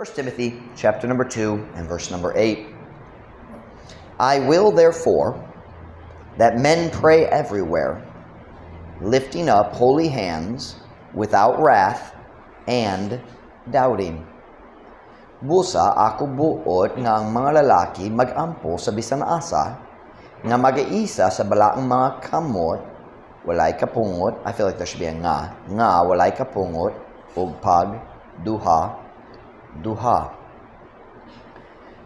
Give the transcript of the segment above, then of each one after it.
1 Timothy chapter number 2 and verse number 8. I will therefore that men pray everywhere, lifting up holy hands without wrath and doubting. Busa ako buot nga ang mga lalaki magampo sa bisan asa, nga magaisa sa balaang mga kamot, walay kapungot. I feel like there should be a nga. Nga walay kapungot, ug pag duha, duha.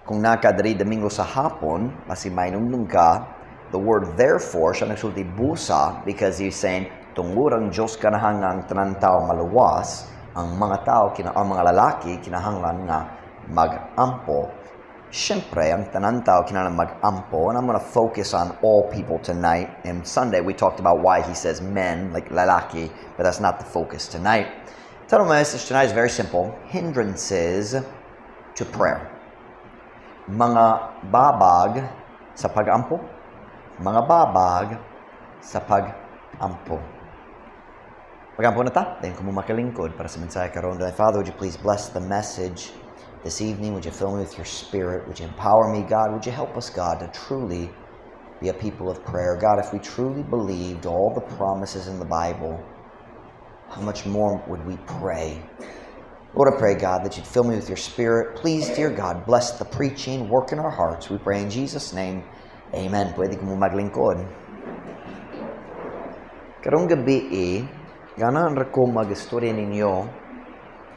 Kung naa ka diri Domingo sa hapon, basi mainumdum ka, the word "therefore," siya nagsulti "busa" because he's saying, tungod ang Diyos ganahan nga ang tanan tao maluwas, ang mga tao, ang mga lalaki, kinahanglan nga mag-ampo. Siyempre, ang tanan tao kinahanglan mag-ampo, and I'm going to focus on all people tonight. And Sunday, we talked about why he says men, like lalaki, but that's not the focus tonight. Title of my message tonight is very simple: Hindrances to Prayer. Mga babag sa pag-ampo. Mga babag sa pag-ampo. Magampo na ta. Then kamo makalingkod para sa mensahe karon. Father, would you please bless the message this evening? Would you fill me with your Spirit? Would you empower me, God? Would you help us, God, to truly be a people of prayer? God, if we truly believed all the promises in the Bible, how much more would we pray? Lord, I pray, God, that you'd fill me with your Spirit. Please, dear God, bless the preaching, work in our hearts. We pray in Jesus' name. Amen. Pwede kamo maglingkod. Karong gabi, ganahan ra ko mag-istorya ninyo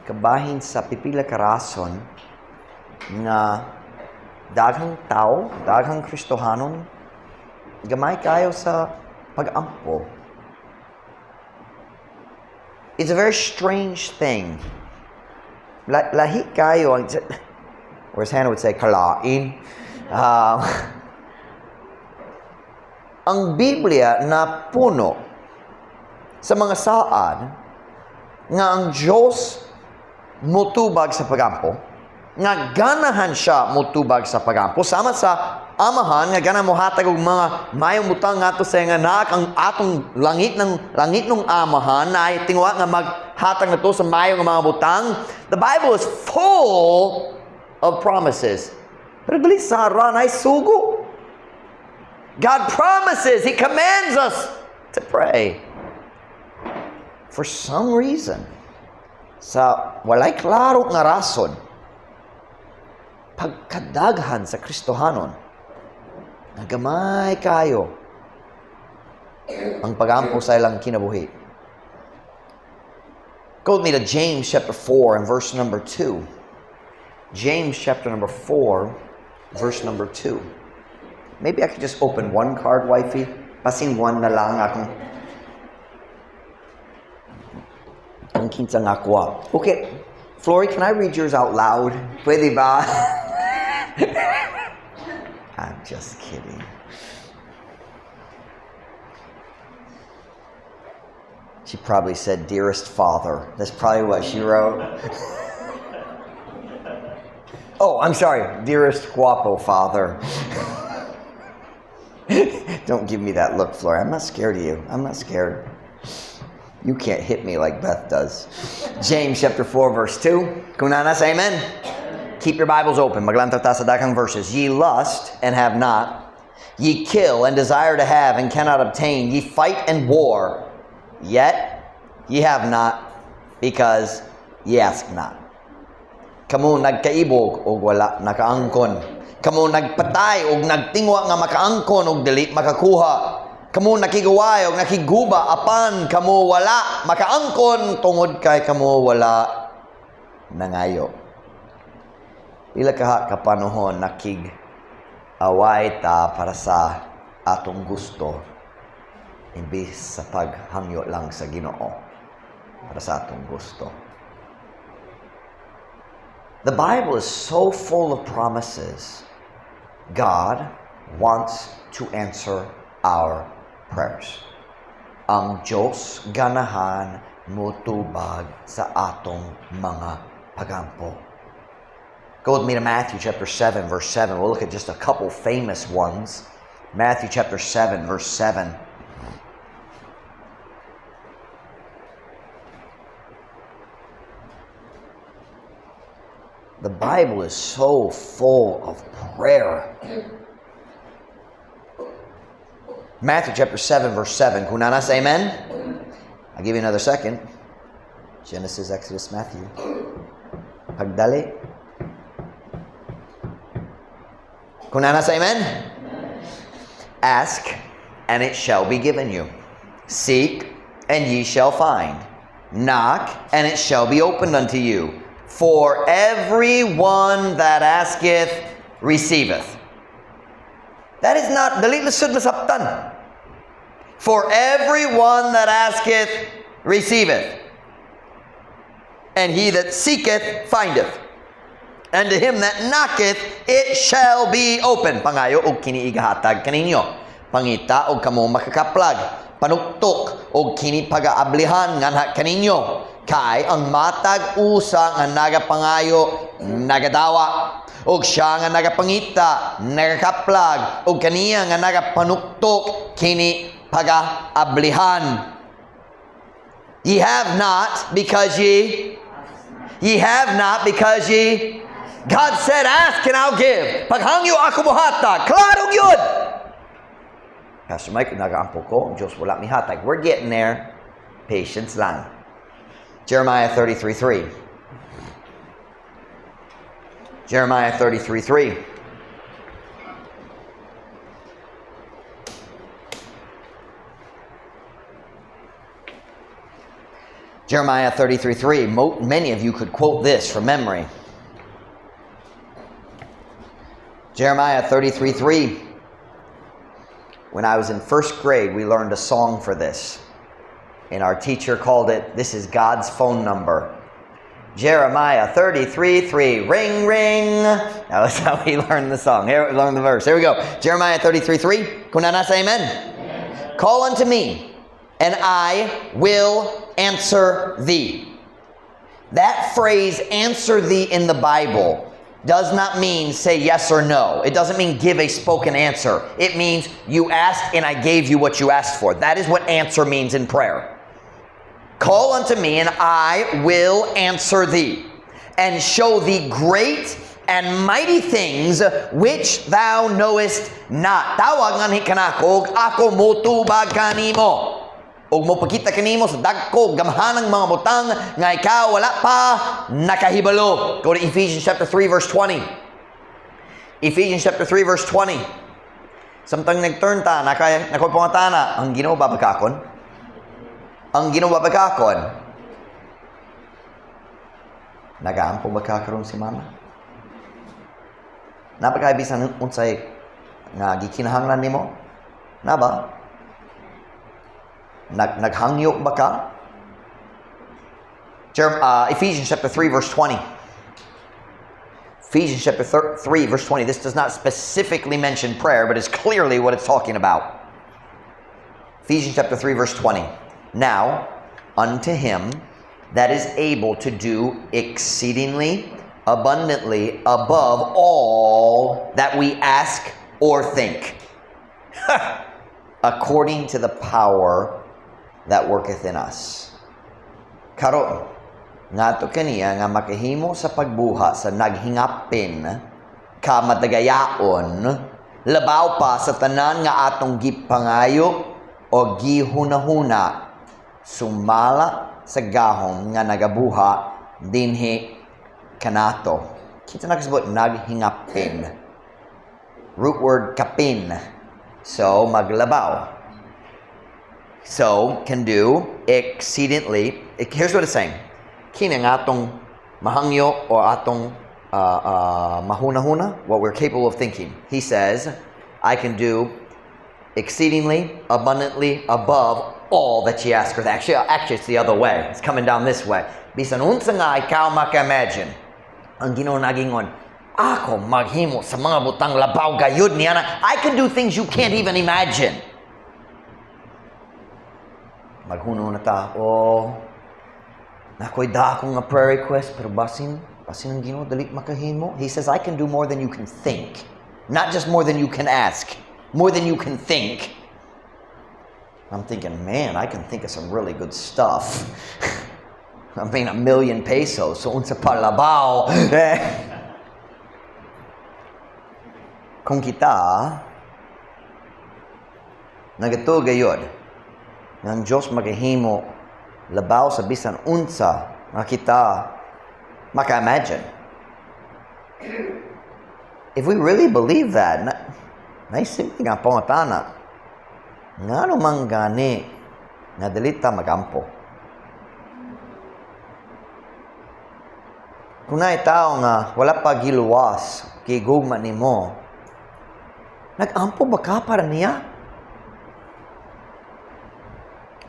kabahin sa pipila ka rason nga daghang tao, daghang Kristohanon, gamay kayo sa pag-ampo. It's a very strange thing. Lahi kayo, or as Hannah would say, kalain. Ang Biblia na puno sa mga saad nga ang Diyos mutubag sa pagampo, nga ganahan siya mutubag sa pagampo, sama sa amahan nga ganahan mohatag og mga mayong butang ngadto sa iyang anak, ang atong langit ng langit nung amahan na ay tinguha nga maghatag nato sa mayo nga mga butang. The Bible is full of promises. Pero dili sa naay sugo. God promises, He commands us to pray. For some reason, sa walay klaro nga rason, pagkadaghan sa Kristohanon, nga gamay kayo ang pagampo sa ilang kinabuhi. Go with me to James chapter 4 and verse number 2. James chapter number 4, verse number 2. Maybe I could just open one card, wifey. Basin one na lang akong ang kinsa nga kuha. Okay, Flory, can I read yours out loud? Pwede ba? I'm just kidding. She probably said, "Dearest Father." That's probably what she wrote. Oh, I'm sorry. "Dearest Guapo Father." Don't give me that look, Flora. I'm not scared of you. I'm not scared. You can't hit me like Beth does. James chapter 4, verse 2. Kung naa na, say amen. Keep your Bibles open. Maglantaw ta sa daghang verses. Ye lust and have not. Ye kill and desire to have and cannot obtain. Ye fight and war, yet ye have not because ye ask not. Kamo nagkaibog og wala nakaangkon. Kamo nagpatay og nagtingwa nga makaangkon og dili makakuha. Kamo nakigaway og nakiguba apan kamo wala makaangkon tungod kay kamo wala nangayo. Pila kaha kapanahon nakig away ta para sa atong gusto imbis sa paghangyo lang sa Ginoo para sa atong gusto. The Bible is so full of promises. God wants to answer our prayers. Ang Diyos ganahan mutubag sa atong mga pagampo. Go with me to Matthew chapter 7, verse 7. We'll look at just a couple famous ones. Matthew chapter 7, verse 7. The Bible is so full of prayer. Matthew chapter 7, verse 7. Kung naa na, say amen. I'll give you another second. Genesis, Exodus, Matthew. Pagdali. Kung naa na, say amen. Ask, and it shall be given you. Seek, and ye shall find. Knock, and it shall be opened unto you. For every one that asketh receiveth. That is not, dali lisod masabtan. For every one that asketh receiveth. And he that seeketh findeth. And to him that knocketh, it shall be open. Pangayo og kini igahatag kaninyo. Pangita og kamo makakaplag. Panuktok og kini pagaablihan nganha kaninyo. Kay ang matag usa nga nagapangayo nagadawa, og siya nga nagapangita nagakaplag, og kaniya nga nagapanuktok kini pagaablihan. Ye have not because ye have not because ye. God said, "Ask and I'll give." Paghangyo, ako mohatag. Klaro gyud. Pastor Mike, nagaampo ko, Diyos wala mihatag. We're getting there. Patience lang. Jeremiah 33:3. Jeremiah 33:3. Jeremiah 33:3. Many of you could quote this from memory. Jeremiah 33:3. When I was in first grade, we learned a song for this. And our teacher called it, "This is God's Phone Number." Jeremiah 33:3. Ring, ring. That was how we learned the song. Here we learned the verse. Here we go. Jeremiah 33:3. Kung naa na, say amen. Amen. Call unto me, and I will answer thee. That phrase, "answer thee," in the Bible does not mean say yes or no. It doesn't mean give a spoken answer. It means you asked and I gave you what you asked for. That is what answer means in prayer. Call unto me and I will answer thee and show thee great and mighty things which thou knowest not. Tawag nganhi kanako, ug ako motubag kanimo. Ug mopakita kanimo sa dagko gamhanang mga butang nga ikaw wala pa nakahibalo. Go to Ephesians chapter 3 verse 20. Ephesians chapter 3 verse 20. Samtang nag-turn ta, nakay nakoy pangatana, ang Ginoo babagakon. Ang Ginoo babagakon. Nagaampo ba ka karon si mama? Naa ba kay bisan unsay nga gikinahanglan nimo? Naa ba? Naghangyo ba ka? Ephesians chapter 3 verse 20. Ephesians chapter 3 verse 20. This does not specifically mention prayer, but is clearly what it's talking about. Ephesians chapter 3 verse 20. Now, unto him that is able to do exceedingly abundantly above all that we ask or think, according to the power that worketh in us. Karon, ngadto kaniya nga makahimo sa pagbuhat sa naghingapin ka madagayaon, labaw pa sa tanan nga atong gipangayo o gihunahuna, sumala sa gahom nga nagabuha dinhi kanato. Kita nakasabot naghingapin. Root word kapin. So, maglabaw. So, can do exceedingly. Here's what it's saying. Kini nga atong mahangyo o atong mahuna-huna, what we're capable of thinking. He says, "I can do exceedingly, abundantly, above all that ye ask or think." Actually, it's the other way. It's coming down this way. Bisan unsa nga ikaw maka-imagine, ang Ginoo nagingon, ako maghimo sa mga butang labaw gayud niya na I can do things you can't even imagine. Maghuno na ta, oh, nakoy dako nga prayer request, pero basin ang Ginoo dali makahimo. He says, "I can do more than you can think." Not just more than you can ask, more than you can think. I'm thinking, "Man, I can think of some really good stuff." I mean, ₱1,000,000, so unsa pa labaw. Kung kita nagatuo gayod nga ang Diyos magahimo labaw sa bisan unsa nga kita maka-imagine. If we really believe that, naay simple nga pangutana, ngano man gani nga dili ta magampo? Kung naay tao nga wala pa giluwas, gigugma nimo, nag-ampo ba ka para niya?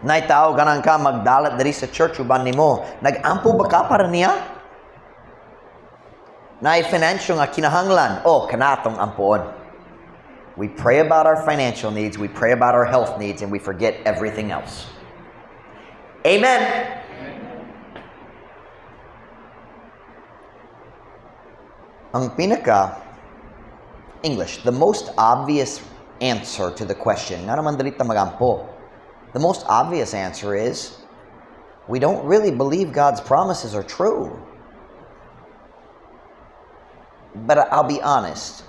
Naay tao ganahan ka magdalat diri sa church uban nimo, nag-ampo ba ka para niya? Naay financial nga kinahanglan, oh, kanatong ampoon. We pray about our financial needs, we pray about our health needs, and we forget everything else. Amen. Ang pinaka English, the most obvious answer to the question, nga naman dili ta magampo. The most obvious answer is, we don't really believe God's promises are true. But I'll be honest,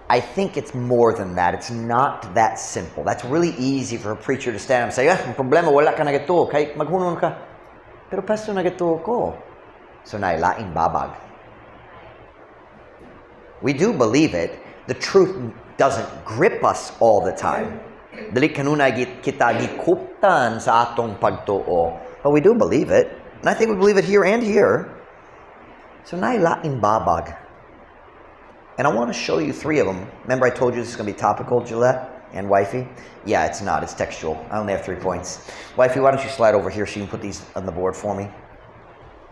I think it's more than that. It's not that simple. That's really easy for a preacher to stand up and say, "Ah, ang problema, wala ka nagatuo, kay maghunon ka." "Pero pastor, nagatuo ko." So naay laing babag. We do believe it. The truth doesn't grip us all the time. Dili kanunay kita gikuptan sa atong pagtuo. But we do believe it. And I think we believe it here and here. So naay laing babag. And I want to show you three of them. Remember I told you this is going to be topical, Gillette and Wifey? Yeah, it's not. It's textual. I only have 3 points. Wifey, why don't you slide over here so you can put these on the board for me?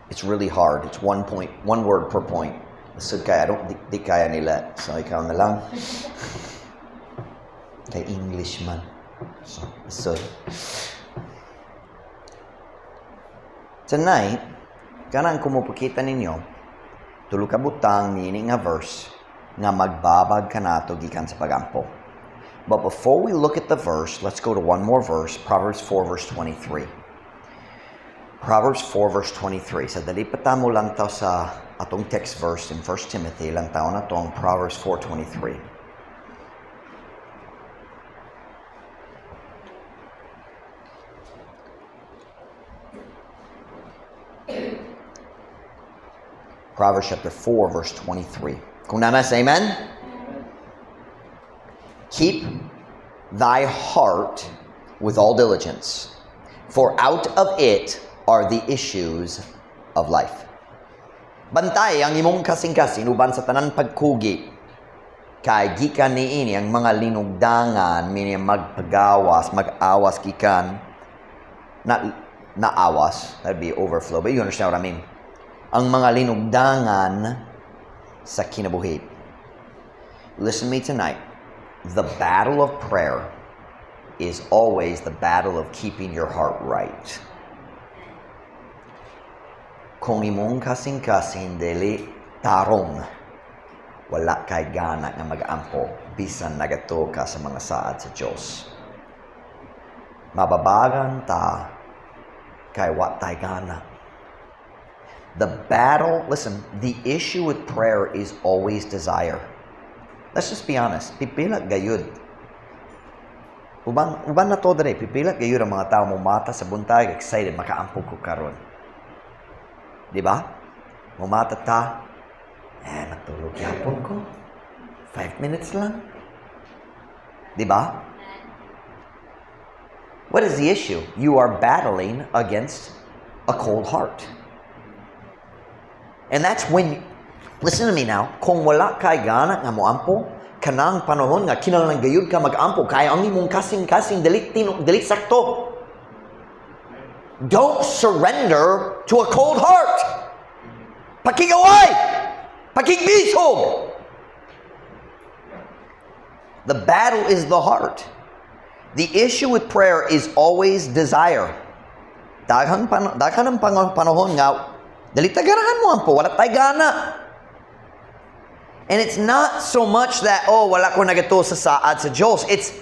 It's really hard. It's 1 point, one word per point. So kaya, I don't di kaya nila. So ikaw na lang. Kay Englishman. So tonight, kanang kumupakita ninyo, tulo ka butang niini nga verse nga magbabag kanato gikan sa pagampo. But before we look at the verse, let's go to one more verse, Proverbs 4 verse 23. Proverbs 4 verse 23. Sa dali pa ta mo lantaw sa atong text verse in 1 Timothy, lantaw na tong Proverbs 4:23. Proverbs chapter 4 verse 23. Kung namas, amen? Keep thy heart with all diligence, for out of it are the issues of life. Bantay ang imong kasing-kasing uban sa tanan pagkugi. Kay gikan niini ang mga linugdangan, meaning magpagawas, mag-awas gikan. Not naawas, that'd be overflow, but you understand what I mean. Ang mga linugdangan sa kinabuhi. Listen to me tonight. The battle of prayer is always the battle of keeping your heart right. Kung imong kasing-kasing dili tarong, wala kay gana nga mag-ampo bisan nagatuo ka sa mga saad sa Dios. Mababagan ta kay wa tay gana. The battle, listen, the issue with prayer is always desire. Let's just be honest. Pipila gayud. Uban na to dere, pipila gayud ang mga tao mumata sa buntag, excited, makaampo ko karon. Di ba? Mumata ta, matulog yapon ko. 5 minutes lang. Di ba? What is the issue? You are battling against a cold heart. And that's when, listen to me now, kung wala kay gana nga moampo, kanang panahon nga kinahanglan gayud ka mag-ampo, kay ang imong kasing-kasing dili dili sakto. Don't surrender to a cold heart. Pakigaway! Pakigbisog! The battle is the heart. The issue with prayer is always desire. Daghan ang panahon nga dili ta ganahan mo ampo, wala tay gana. And it's not so much that, oh, wala ko nagatuo sa saad sa Diyos. It's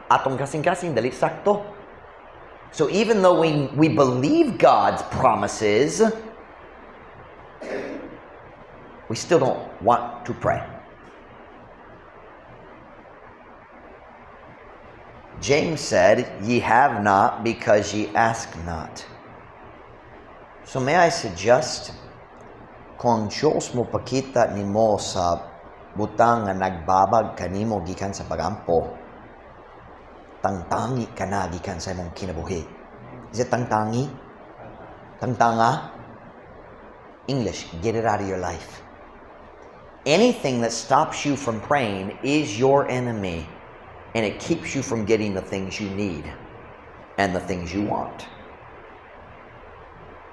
atong kasing-kasing, dali sakto. So even though we believe God's promises, we still don't want to pray. James said, "Ye have not because ye ask not." So may I suggest, kung ang Diyos mo pakita nimo sa butang nga nagbabag kanimo gikan sa pagampo, tangtangi ka na gikan sa imong kinabuhi. Is it tangtangi? Tangtanga? English, get it out of your life. Anything that stops you from praying is your enemy, and it keeps you from getting the things you need and the things you want.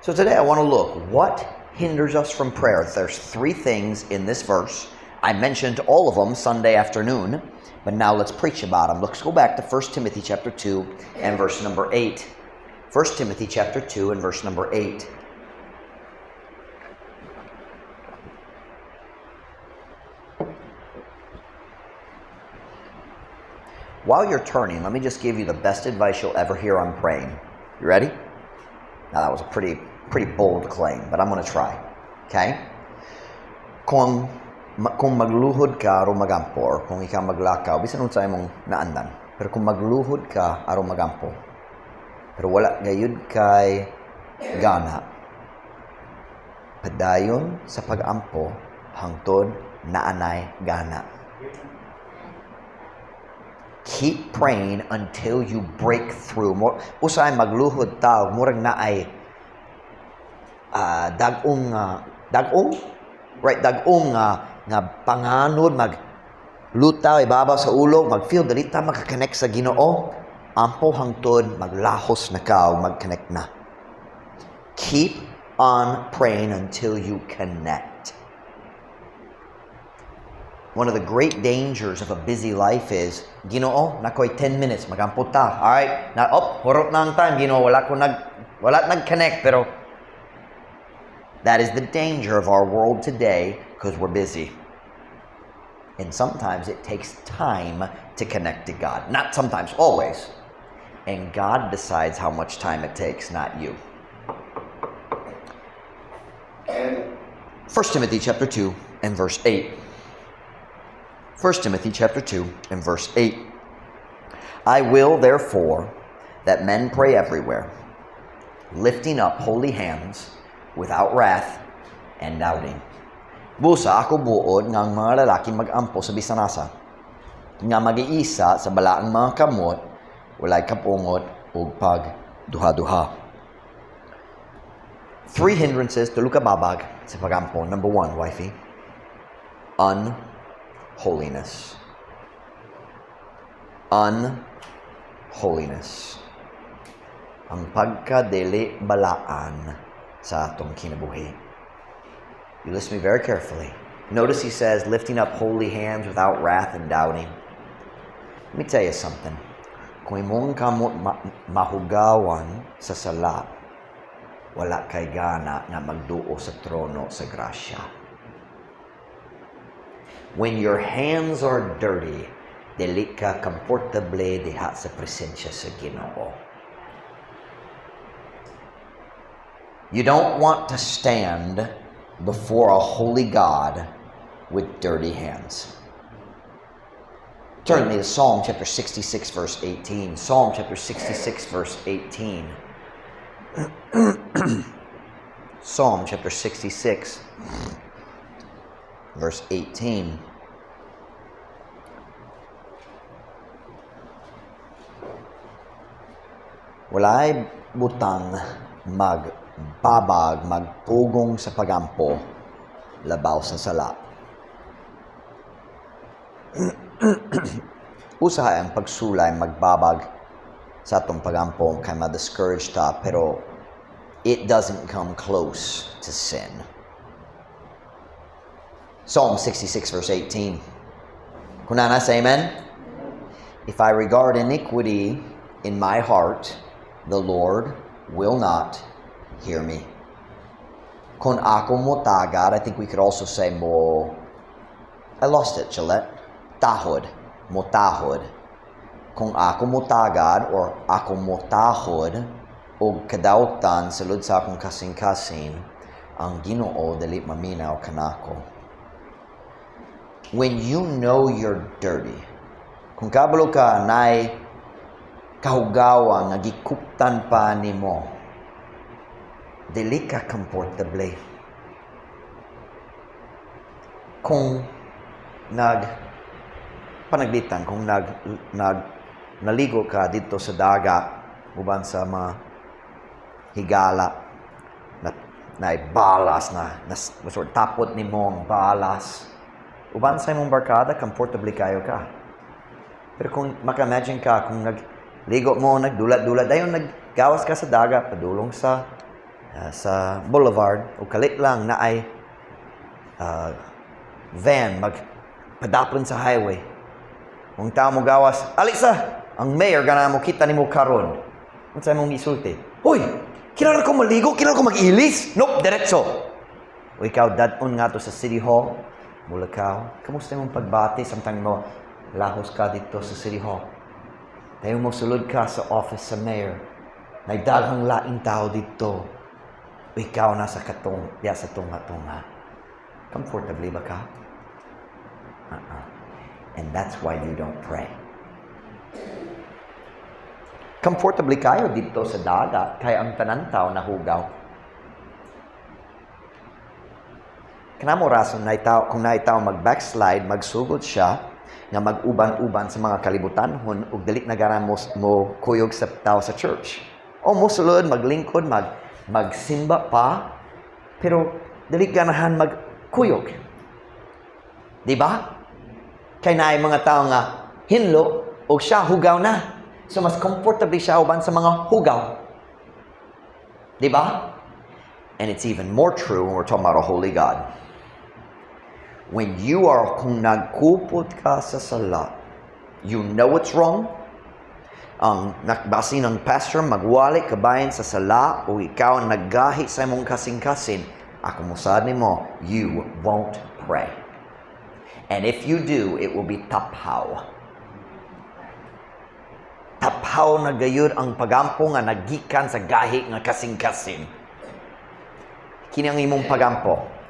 So today I want to look what hinders us from prayer. There's three things in this verse. I mentioned all of them Sunday afternoon, but now let's preach about them. Let's go back to 1 Timothy chapter 2 and verse number 8. 1 Timothy chapter 2 and verse number 8. While you're turning, let me just give you the best advice you'll ever hear on praying. You ready? Now, that was a pretty bold claim, but I'm going to try. Okay? Kung magluhod ka aron magampo or kung ikaw maglakaw, bisan unsa imong naandan. Pero kung magluhod ka aron magampo, pero wala gayud kay gana, padayon sa pag-ampo hangtod naanay gana. Keep praying until you break through. Usahay magluhod ta, murag naay dag-ong dag-ong, right, dag-ong nga panganod mag lutaw ibabaw sa ulo, mag-feel dali ta maka-connect sa Ginoo. Ampo hangtod maglahos na ka ug mag-connect na. Keep on praying until you connect. One of the great dangers of a busy life is, "Ginoo, naa koy 10 minutes, magampo ta. All right, na, oh, hurot na ang time, Ginoo, wala nag-connect," pero that is the danger of our world today because we're busy. And sometimes it takes time to connect to God. Not sometimes, always. And God decides how much time it takes, not you. 1 Timothy chapter 2 and verse 8. 1 Timothy chapter 2 and verse 8. "I will therefore that men pray everywhere, lifting up holy hands without wrath and doubting." Busa ako buod nga ang mga lalaki mag-ampo sa bisan asa, nga magiisa sa balaang mga kamot, walay kapungot ug pagduha-duha. Three hindrances, tulo ka babag sa pagampo. Number one, wifey, unholiness. Unholiness. Ang pagkadili balaan sa atong kinabuhi. You listen to me very carefully. Notice he says, "Lifting up holy hands without wrath and doubting." Let me tell you something. Kung imong kamot mahugawan sa sala, wala kay gana nga magduo sa trono sa grasya. When your hands are dirty, dili ka komportable diha sa presensya sa Ginoo. You don't want to stand before a holy God with dirty hands. Turn with me to Psalm chapter 66, verse 18. Psalm chapter 66, verse 18. Psalm chapter 66, verse 18. Walay butang magbabag, magpugong sa pagampo, labaw sa sala. Usahay ang pagsulay magbabag sa atong pagampo kay ma-discourage ta, pero it doesn't come close to sin. Psalm 66 verse 18. Kung naa na, say amen. "If I regard iniquity in my heart, the Lord will not hear me." Kung ako mo tagad, I think we could also say mo, I lost it, Gillette. Tahod. Motahod. Kung ako mo tagad or ako mo tahod og kadautan sulod sa akong kasing-kasing, ang Ginoo dili maminaw kanako. When you know you're dirty, kung kabalo ka nay Kahugawa nga gikuptan pa nimo. Dili ka comfortable. Kung nag panaglitan, kung nag nag naligo ka dito sa dagat uban sa mga higala na na balas na, na sort tapot nimo ang balas uban sa imong barkada, comfortably kayo ka. Pero kung maka-imagine ka kung nagligo mo, nagdulat-dulat, dayon naggawas ka sa dagat padulong sa boulevard o kalit lang na ay van magpadapon sa highway. Kung tao mo gawas, "Alisa! Ang mayor gana mo kita nimo karon." Unsa imong isulti? "Hoy, kinahanglan ko maligo, kinahanglan ko mag-ilis." Nope, diretso. O ikaw dad-on nga to sa City Hall, mulakaw. Kamusta imong pagbati samtang mo lahos ka dito sa City Hall? Dayon mo sulod ka sa office sa mayor. Nagdaghang laing tao dito. O ikaw nasa katong, ya sa tunga-tunga. Comfortably ba ka? Uh-uh. And that's why you don't pray. Comfortably kayo dito sa dagat, kaya ang tanan tao nahugaw. Kanamo rason na tao, kung naay tao mag-backslide, magsugod siya nga mag-uban-uban sa mga kalibutanhon ug dili na gana mo kuyog sa tao sa church. O mosulod, maglingkod, magsimba pa, pero dili ganahan magkuyog. Di ba? Kay naay mga tao nga hinlo og siya hugaw na. So mas comfortable siya uban sa mga hugaw. Di ba? And it's even more true when we're talking about a holy God. When you are, kung nagkupot ka sa sala, you know it's wrong, ang nakbasi ng pastor magwali kabahin sa sala o ikaw ang naggahi sa imong kasing-kasin, ako mosad nimo, you won't pray. And if you do, it will be taphaw. Taphaw na gayud ang pagampo nga nagikan sa gahi nga kasing-kasin. Kini ang imong pagampo.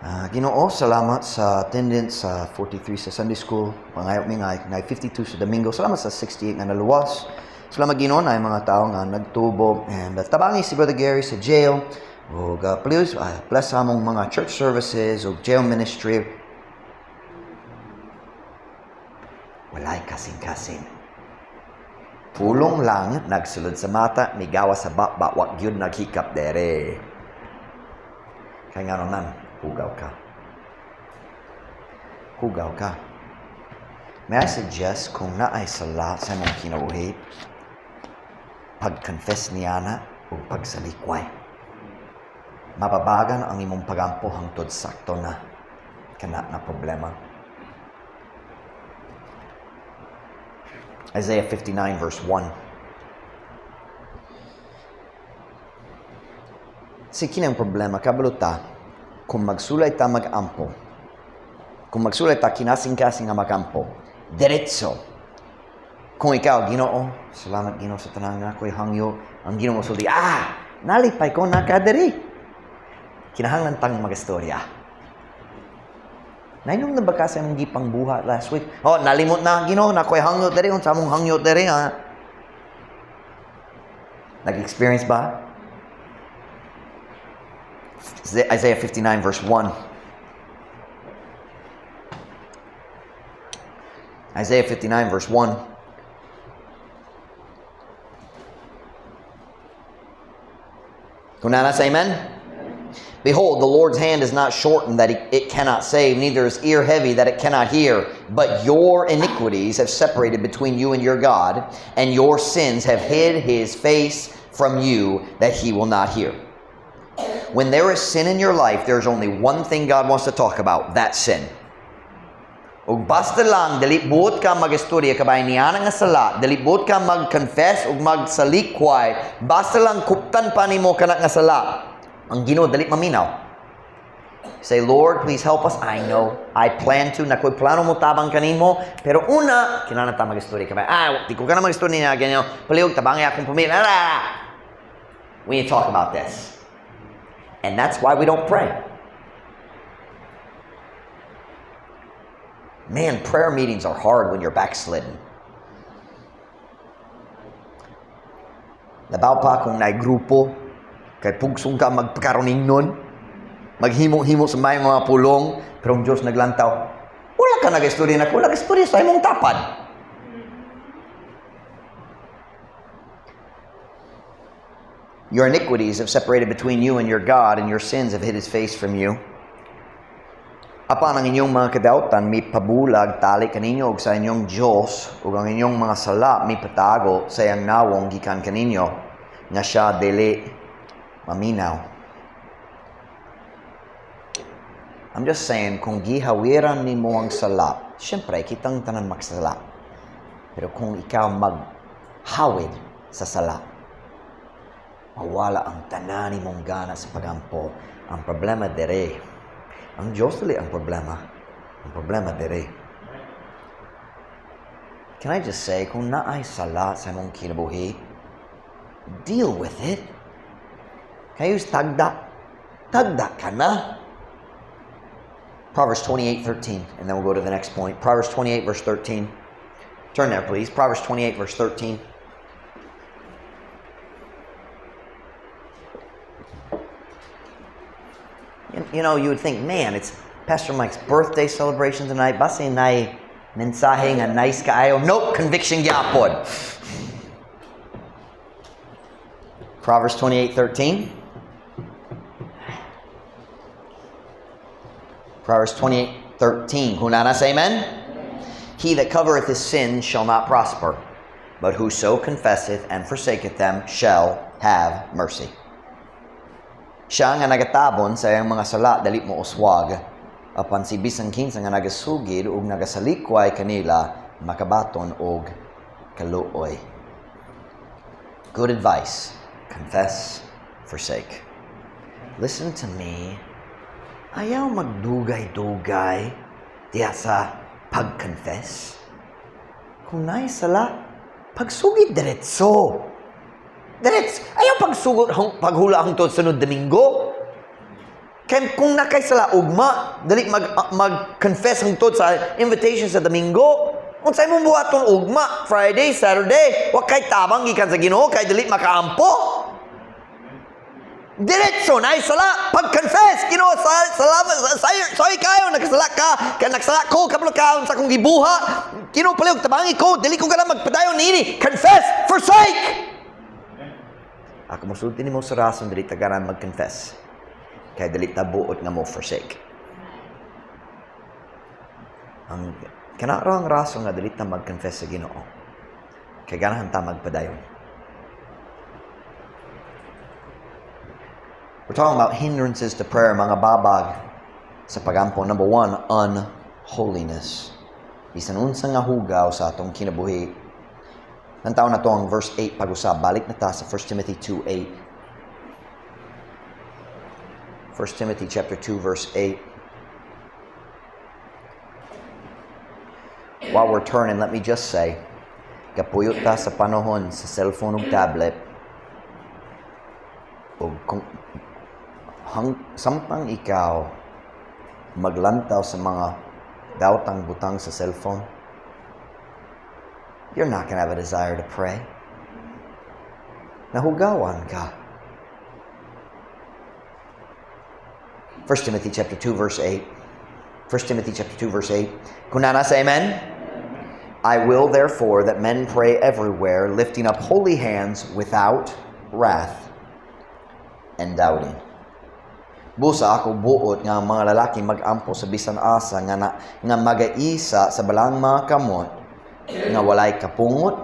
Ginoo, salamat sa attendance sa 43 sa Sunday School. Pangayo mi nga 52 sa Domingo. Salamat sa 68 nga naluwas. Salamat, Ginoo, na mga tao nga nagtubo. And tabangi si Brother Gary sa jail. Ug please bless among mga church services ug jail ministry. Walay kasing-kasing. Pulong lang nagsulod sa mata, migawa sa baba, wa gyud naghikap dere. Kay nga naman, hugaw ka. Hugaw ka. May I suggest kung naay sala sa imong kinabuhi, pag-confess niya na o pagsalikway. Mababagan ang imong pagampo hangtod sakto na kana na problema. Isaiah 59 verse 1. Si kini ang problema, kabalo ta, kung magsulay ta mag-ampo, kung magsulay ta kinasing-kasing nga mag-ampo, diretso. Kung ikaw, "Ginoo, salamat Ginoo sa tanan nga ako'y hangyo," ang Ginoo mosulti, "Nalipay ko nakadiri." Kinahanglan tang magistorya. Nainom na ba ka sa imong gipang buhat last week? "Oh, nalimot na, Ginoo, na ako'y hangyo diri, unsa among hangyo diri, ha?" Nag-experience ba? Isaiah 59 verse 1. Isaiah 59 verse 1. Kung nana sa amen? Behold, the Lord's hand is not shortened that it cannot save, neither is ear heavy that it cannot hear. But your iniquities have separated between you and your God, and your sins have hid his face from you that he will not hear. When there is sin in your life, there's only one thing God wants to talk about, that sin. Ug basta lang, dili buot ka mag-istorya kabay niya nga sala, dili buot ka mag-confess ug magsalikway, basta lang kuptan pa nimo kana nga sala. Ang Ginoo dali maminaw. Say, "Lord, please help us. I know, I plan to, nakoy plano mo tabang kanimo, pero una, kinahanglan ta mag-istorya kabay. Di ko ka na mag-istorya niya, ganyan, palihog, tabangi akong pamilya. We need to talk about this. And that's why we don't pray. Man, prayer meetings are hard when you're backslidden. Labaw pa kung naay grupo, kay pugsong ka magpakaroningnon, maghimo-himo sa may mga pulong, pero ang Diyos naglantaw, wala ka nag-istorya nako, nag-istorya sa imong tapad. Your iniquities have separated between you and your God, and your sins have hid His face from you. Apan ang inyong mga kadautan mi pabulag tali kaninyo ug sa inyong Dios, ug ang inyong mga sala mi patago sa iyang nawong gikan kaninyo nga siya dili maminaw. I'm just saying, kung gihawiran nimo ang sala, syempre kitang tanan magsala. Pero kung ikaw maghawid sa sala, mawala ang tanan nimong gana sa pagampo. Ang problema dere, ang Diyos dili ang problema. Ang problema dere. Can I just say, kung naay sala sa imong kinabuhi, deal with it. Kayo tagda. Tagda ka na. Proverbs 28:13, and then we'll go to the next point. Proverbs 28, verse 13. Turn there, please. Proverbs 28, verse 13. You would think, man, it's Pastor Mike's birthday celebration tonight. Basin naay mensahe nga nice kaayo. Nope, conviction gyapon. Proverbs 28:13. Proverbs 28:13. Kung naa na, say amen. He that covereth his sins shall not prosper, but whoso confesseth and forsaketh them shall have mercy. Siya nga nagatabon sa iyang mga sala dali mo uswag, apan si bisan kinsa nga nagasugid ug nagasalikway kanila makabaton og kaluoy. Good advice. Confess, forsake. Listen to me. Ayaw magdugay-dugay diya sa pag-confess. Kung naay sala, pagsugid diretso. Diretso. Ayaw pagsugot, paghula hangtod sunod Domingo. Kay kung naa kay sala ugma, dali mag-confess hangtod sa invitation sa Domingo. Unsay mong buhaton ugma, Friday, Saturday, wa kay tabang gikan sa Ginoo kay dili makaampo. Diretso naay sala, pag-confess, Ginoo, salamat, sorry kayo, nakasala ka, kay nagsala ko, kabalo ka sa akong gibuha. Ginoo, palihog tabangi ko, dili ko ganahan magpadayon niini. Confess, forsake. Ako mosulti nimo sa rason dili ta ganahan mag-confess. Kay dili ta buot nga mo forsake. Ang kana ra ang rason nga dili ta mag-confess sa Ginoo. Kay ganahan ta magpadayon. We're talking about hindrances to prayer, mga babag sa pagampo. Number one, unholiness. Bisan unsa nga hugaw sa atong kinabuhi. Lantaw nato ang verse 8 pag-usab. Balik na ta sa 1 Timothy 2:8. 1 Timothy chapter 2 verse 8. While we're turning, let me just say, kapuyo ta sa panahon sa cellphone ug tablet. Ug kung samtang ikaw maglantaw sa mga daotang butang sa cellphone, you're not going to have a desire to pray. Nahugawan ka. 1 Timothy chapter 2 verse 8. 1 Timothy chapter 2 verse 8. Kung naa na, say amen. I will therefore that men pray everywhere, lifting up holy hands without wrath and doubting. Busa ako buot nga ang mga lalaki mag-ampo sa bisan asa nga nga magaisa sa balaang mga kamot nga walay kapungot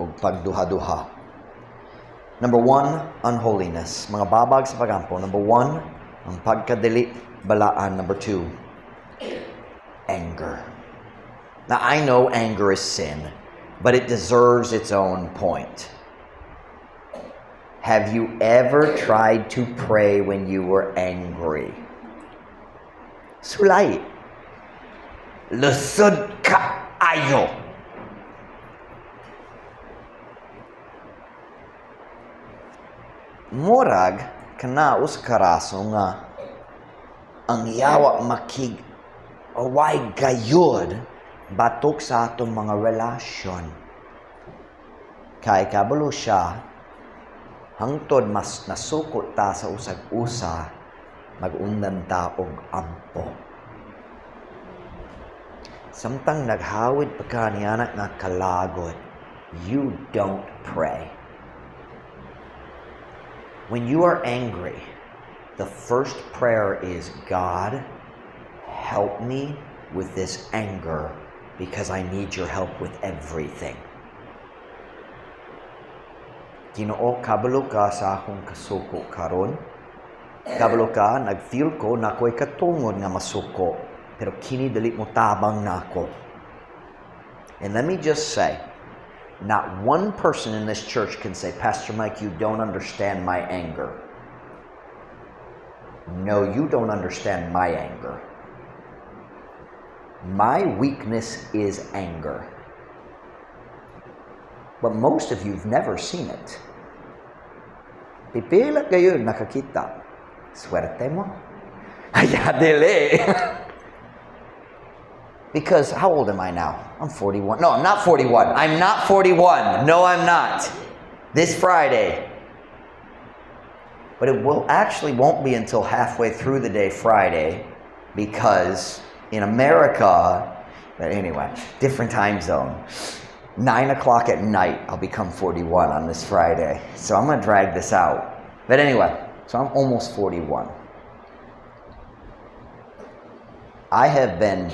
ug pagduha-duha. Number one, unholiness. Mga babag sa pagampo. Number one, ang pagkadili balaan. Number two, anger. Now, I know anger is sin, but it deserves its own point. Have you ever tried to pray when you were angry? Sulay. Lusod kaayo. Murag kana usa ka rason nga ang yawa makig away gayud Batok sa atong mga relasyon. Kay kabalo siya, hangtod mas nasuko ta sa usag usa, mag-undang ta og ampo. Samtang naghawid pa ka niana nga kalagot, you don't pray. When you are angry, the first prayer is, "God, help me with this anger because I need your help with everything." Ginoo, kabalo ka sa akong kasuko karon. Kabalo ka, nag-feel ko na ako'y katungod nga masuko. Pero kini dili mo tabang nako. And let me just say, not one person in this church can say, "Pastor Mike, you don't understand my anger." No, you don't understand my anger. My weakness is anger. But most of you've never seen it. Pipila kayo nakakita. Swerte mo. Ay, dili. Because how old am I now? I'm 41. No, I'm not 41. I'm not 41. No, I'm not. This Friday. But it will actually won't be until halfway through the day Friday because in America, but anyway, different time zone. 9 o'clock at night, I'll become 41 on this Friday. So I'm going to drag this out. But anyway, so I'm almost 41. I have been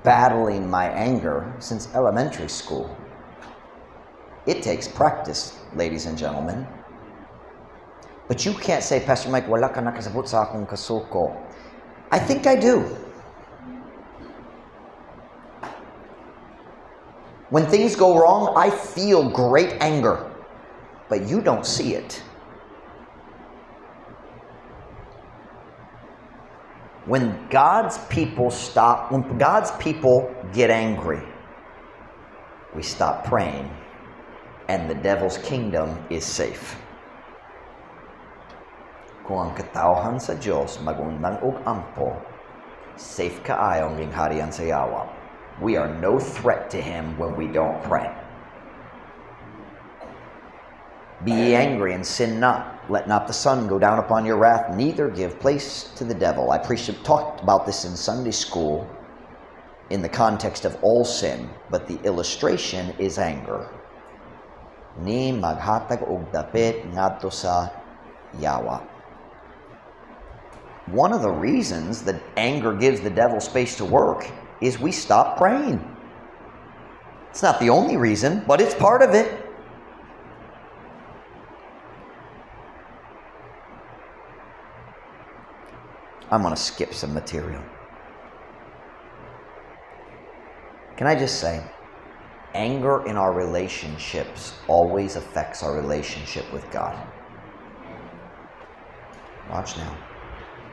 battling my anger since elementary school. It takes practice, ladies and gentlemen. But you can't say, "Pastor Mike, wala ka nakasabot sa akong kasuko." I think I do. When things go wrong, I feel great anger, but you don't see it. When God's people stop, when God's people get angry, we stop praying, and the devil's kingdom is safe. Kung ang katawhan sa Diyos magundang og ampo, safe kaayo ang gingharian sa yawa. We are no threat to him when we don't pray. Be ye angry and sin not. Let not the sun go down upon your wrath, neither give place to the devil. I preached, talked about this in Sunday school in the context of all sin, but the illustration is anger. Ni maghatag og dapit ngadto sa yawa. One of the reasons that anger gives the devil space to work is we stop praying. It's not the only reason, but it's part of it. I'm going to skip some material. Can I just say, anger in our relationships always affects our relationship with God. Watch now.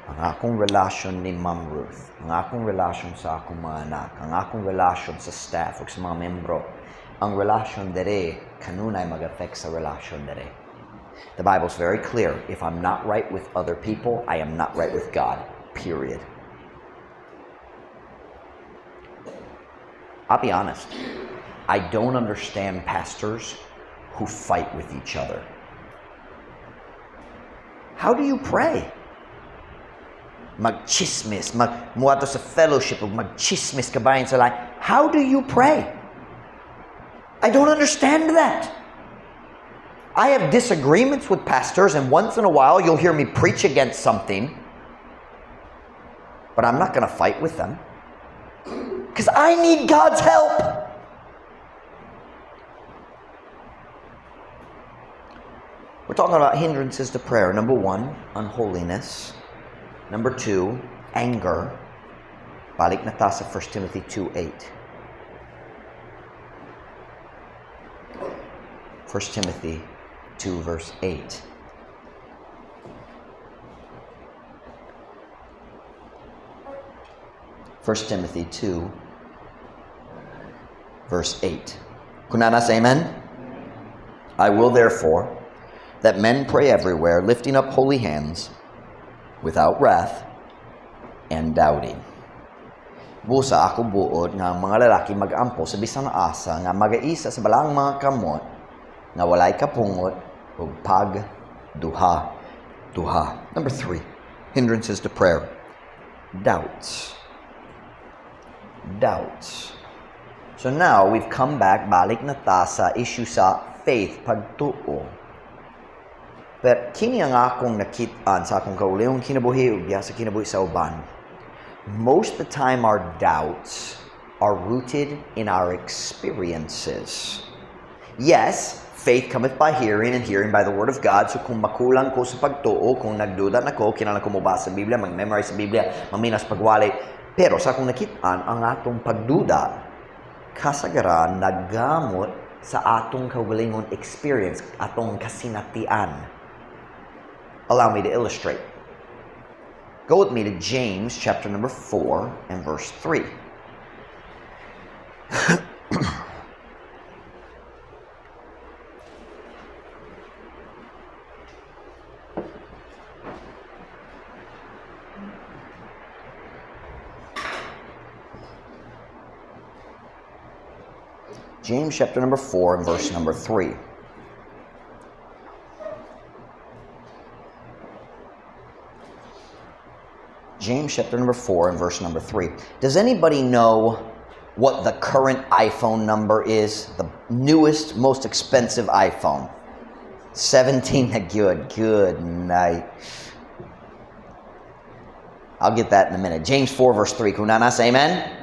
Ang akong relasyon ni Ma'am Ruth, ang akong relasyon sa akong mga anak, ang akong relasyon sa staff o sa mga membro, ang relasyon dere, kanunay mag-affect sa relasyon dere. The Bible's very clear. If I'm not right with other people, I am not right with God. Period. I'll be honest. I don't understand pastors who fight with each other. How do you pray? Magchismis, mag muadto sa fellowship ug magchismis kabahin sa lain. How do you pray? I don't understand that. I have disagreements with pastors, and once in a while you'll hear me preach against something, but I'm not going to fight with them because I need God's help. We're talking about hindrances to prayer. Number one, unholiness. Number two, anger. Balik na ta sa 1 Timothy 2:8. 1 Timothy 2 verse 8. 1 Timothy 2 verse 8. Kunanas, amen? I will therefore that men pray everywhere, lifting up holy hands, without wrath and doubting. Busa ako buot nga ang mga lalaki magampo sa bisan asa nga magaisa sa balaang mga kamot nga walay kapungot ug pagduha duha. Number three, hindrances to prayer. Doubts. Doubts. So now we've come back, balik na ta sa issue sa faith, pagtuo. But kini ang akong nakit-an sa akong kaugalingong kinabuhi ug diha sa kinabuhi sa uban. Most of the time our doubts are rooted in our experiences. Yes, faith cometh by hearing and hearing by the word of God. So kung makulang ko sa pagtuo, kung nagduda na ko, kinahanglan ko mobasa sa Biblia, mag-memorize sa Biblia, maminaw sa pagwali. Pero sa akong nakit-an, ang atong pagduda, kasagaran naggamot sa atong kaugalingon experience, atong kasinatian. Allow me to illustrate. Go with me to James chapter number 4 and verse 3. James chapter number 4 and verse number 3. James chapter number 4 and verse number 3. Does anybody know what the current iPhone number is? The newest, most expensive iPhone? 17. Good, good night. I'll get that in a minute. James 4 verse 3. Kung naa na, say amen.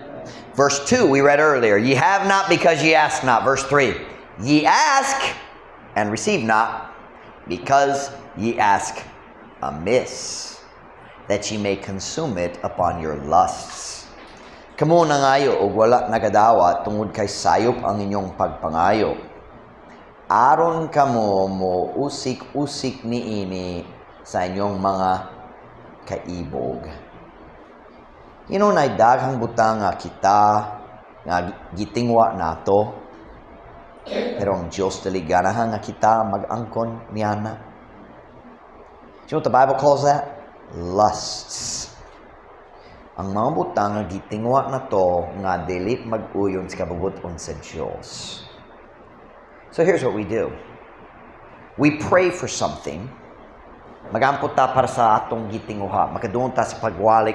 Verse 2 we read earlier. Ye have not because ye ask not. Verse 3. Ye ask and receive not because ye ask amiss, that ye may consume it upon your lusts. Kamo nangayo og wala nagadawat tungod kay sayop ang inyong pagpangayo. Aron kamo mo usik-usik niini sa inyong mga kaibog. Naay daghang butang nga kita nga gitingwa nato, pero ang Dios dili ganahan nga kita mag-angkon niana. Do you know what the Bible calls that? Lusts. Ang mga butang nga gitingwa nato nga dili mag-uyon sa kabubut-on sa Dios. So here's what we do. We pray for something. Magampo ta para sa atong gitinguha. Makadungog ta sa pagwali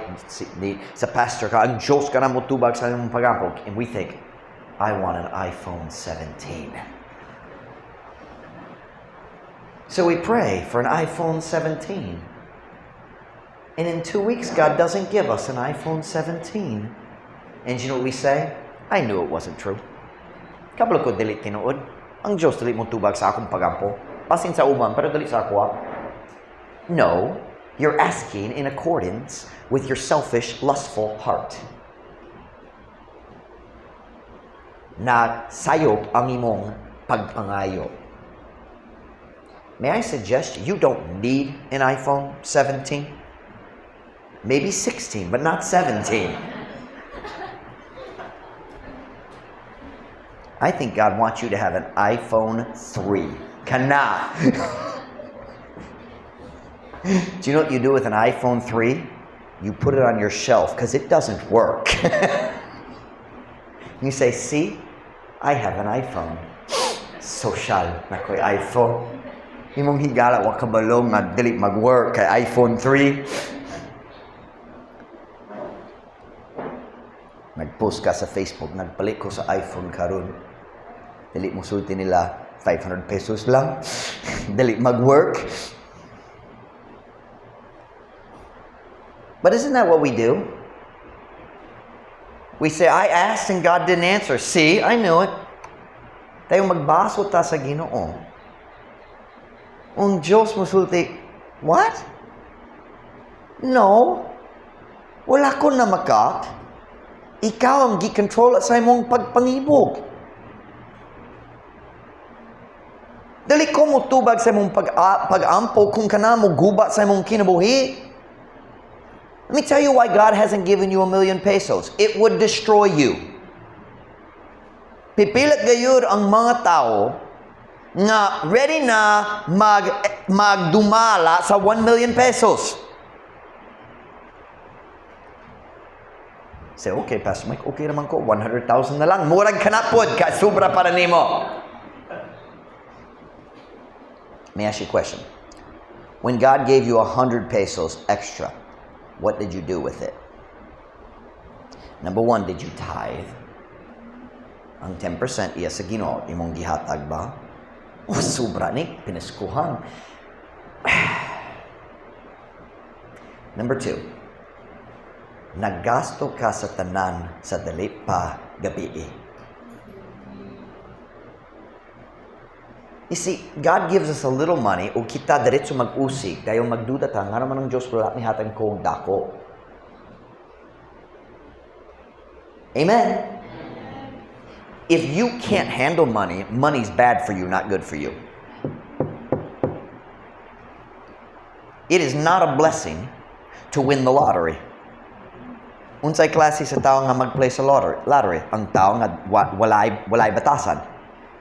sa pastor ka, ang Diyos ka na motubag sa imong pagampo. And we think, "I want an iPhone 17." So we pray for an iPhone 17. And in 2 weeks, God doesn't give us an iPhone 17. And you know what we say? "I knew it wasn't true. Kabalo ko dili tinuod. Ang Diyos dili motubag sa akong pagampo. Basin sa uban, pero dili sa ako." No, you're asking in accordance with your selfish, lustful heart. Na sayop ang imong pagpangayo. May I suggest you don't need an iPhone 17? Maybe 16, but not 17. I think God wants you to have an iPhone 3. Kana. Do you know what you do with an iPhone 3? You put it on your shelf because it doesn't work. You say, "See, I have an iPhone." Social na ko'y iPhone. Imong higala, wa kabalo nga dili mag-work kay iPhone 3. Nag-post ka sa Facebook, "Nagpalit ko sa iPhone karon." Dili mo sulti nila, 500 pesos lang. Dili mag-work. But isn't that what we do? We say, "I asked and God didn't answer. See, I knew it." Dayon magbaso ta sa Ginoo. Ang Diyos mosulti, "What? No. Wala ko namakat. Ikaw ang gi-control sa imong pagpangibog. Dili ko motubag sa imong pag-ampo kung kana mo guba sa imong kinabuhi." Let me tell you why God hasn't given you ₱1 million. It would destroy you. Pipilit gayud ang mga tao nga ready na magdumala sa ₱1 million. Say, "Okay, Pastor Mike, okay naman ko, 100,000 na lang. Murag ka na pod, ka sobra para nimo." Let me ask you a question. When God gave you 100 pesos extra, what did you do with it? Number one, did you tithe? Ang 10% iya sa Ginoo, imong gihatag ba? Oh, sobra ni, pinaskuhan. Number two, naggasto ka sa tanan sa dali pa gabii. You see, God gives us a little money ug kita diretso mag-usig dayon magduda ta nga naman ang Dios wala mihatag ko og dako. Amen. If you can't handle money, money's bad for you, not good for you. It is not a blessing to win the lottery. Unsay klase sa tao nga mag-play sa lottery? Lottery, ang tao nga walay batasan.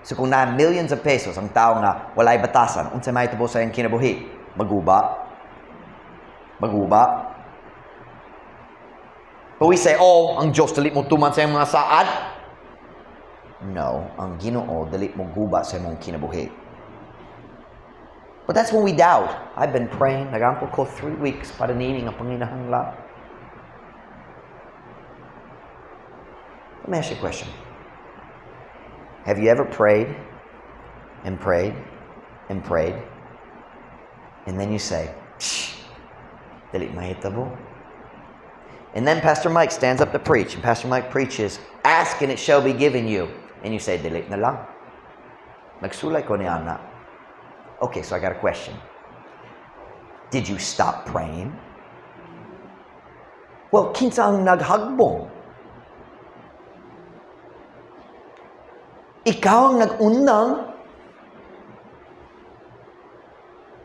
So kung naa millions of pesos ang tao nga walay batasan, unsay mahitabo sa iyang kinabuhi? Maguba. Maguba. But we say, "Oh, ang Diyos dili mo tuman sa iyang mga saad." No, ang Ginoo dili mo guba sa imong kinabuhi. But that's when we doubt. I've been praying, nagampo ko 3 weeks para nini nga panginahanglan. Let me ask you a question. Have you ever prayed and prayed and prayed, and then you say, "Psh, dili mahitabo"? And then Pastor Mike stands up to preach, and Pastor Mike preaches, "Ask and it shall be given you." And you say, "Dili na lang. Nagsulay ko ni ana." Okay, so I got a question. Did you stop praying? Well, kinsa ang naghagbong? Ikaw ang nag-undang.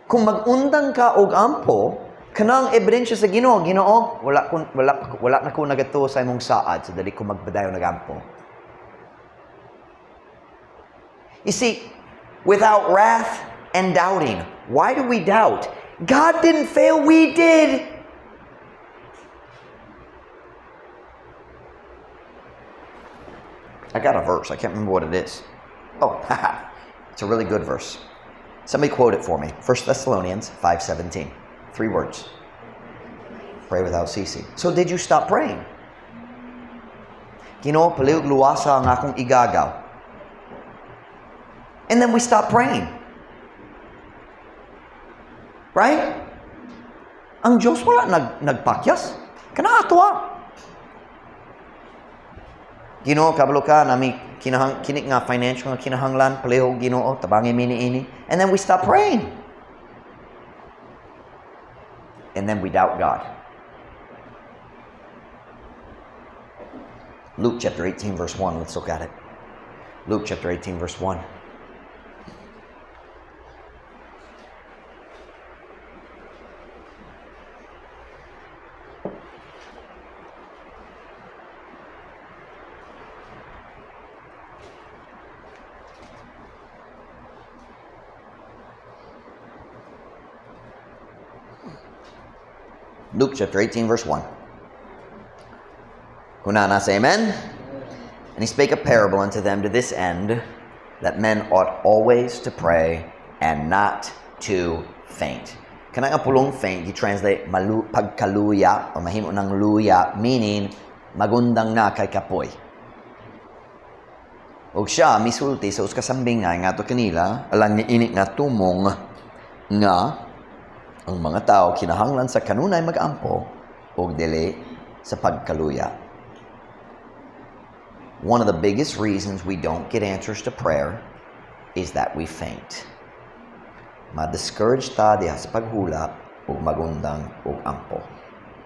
Kung mag-undang ka og ampo, kanang ebidensya sa Ginoo, "Ginoo, wala na ko nagatuo sa imong saad, so dili ko magpadayon nagampo." You see, without wrath and doubting. Why do we doubt? God didn't fail, we did. I got a verse. I can't remember what it is. Oh, it's a really good verse. Somebody quote it for me. 1 Thessalonians 5:17. Three words. Pray without ceasing. So did you stop praying? "Ginoo, palihog luwasa ang akong igagaw." And then we stop praying. Right? Ang Diyos wala nagpakyas. Kana ato ah. "Ginoo, kabalo ka, nami kinahang, kini nga financial nga kinahanglan, palihog Ginoo, tabangi mi niini." And then we stop praying. And then we doubt God. Luke chapter 18, verse 1. Let's look at it. Luke chapter 18, verse 1. Luke chapter 18, verse 1. Kung naa na, say amen. And he spake a parable unto them to this end, that men ought always to pray and not to faint. Kanang nga pulong faint, you translate malu, pagkaluya or mahimo ng luya, meaning magundang na kay kapoy. Og siya misulti sa usa ka sambingay ngadto kanila alang niini nga tumong nga ang mga tao kinahanglan sa kanunay mag-ampo ug dili sa pagkaluya. One of the biggest reasons we don't get answers to prayer is that we faint. Ma-discourage ta diha sa paghulap ug magundang og ampo.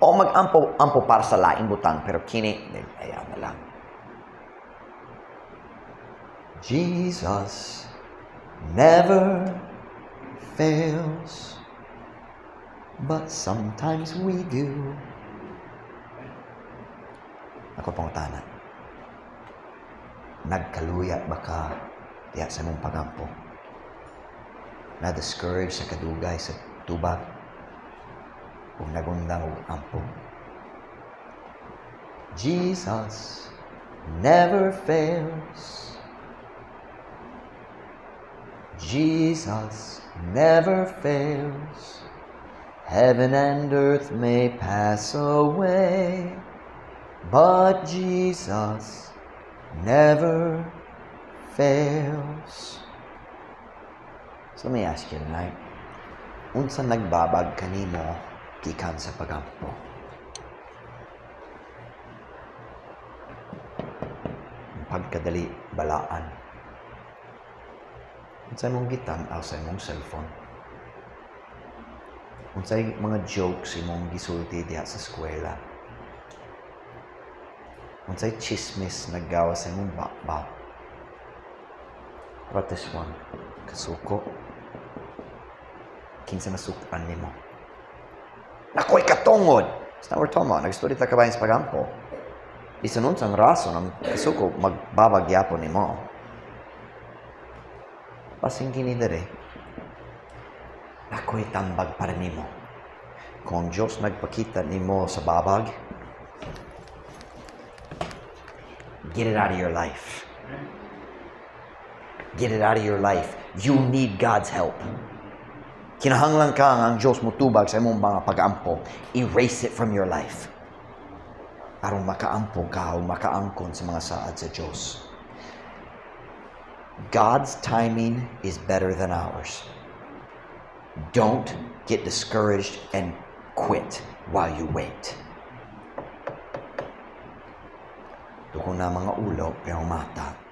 O mag-ampo ampo para sa laing butang, pero kini ayaw na lang. Jesus never fails, but sometimes we do. Ako pangutana. Nagkaluya ba ka diha sa imong pagampo? Na-discourage sa kadugay sa tubag? Ug nagundang og ampo? Jesus never fails. Jesus never fails. Heaven and earth may pass away, but Jesus never fails. So let me ask you tonight, unsa nagbabag kanimo gikan sa pagampo? Pagkadali balaan. Unsay imong gitan-aw sa imong cellphone? Unsay mga jokes imong gisulti diha sa eskwela? Unsay chismis naggawas sa imong baba? What this one? Kasuko. Kinsa nasukan nimo? Nakoy katungod! It's not what we're talking about. Nag-study ta kabahin sa pagampo. Bisan unsang rason ang kasuko magbabag gyapon nimo. Basin kini dere. Ako'y tambag para nimo. Kung ang Diyos nagpakita nimo sa babag, get it out of your life. Get it out of your life. You need God's help. Kinahanglan ka nga ang Diyos motubag sa imong mga pag-ampo. Erase it from your life. Aron makaampo ka o makaangkon sa mga saad sa Diyos. God's timing is better than ours. Don't get discouraged and quit while you wait. Tuko na mga ulo pero mata.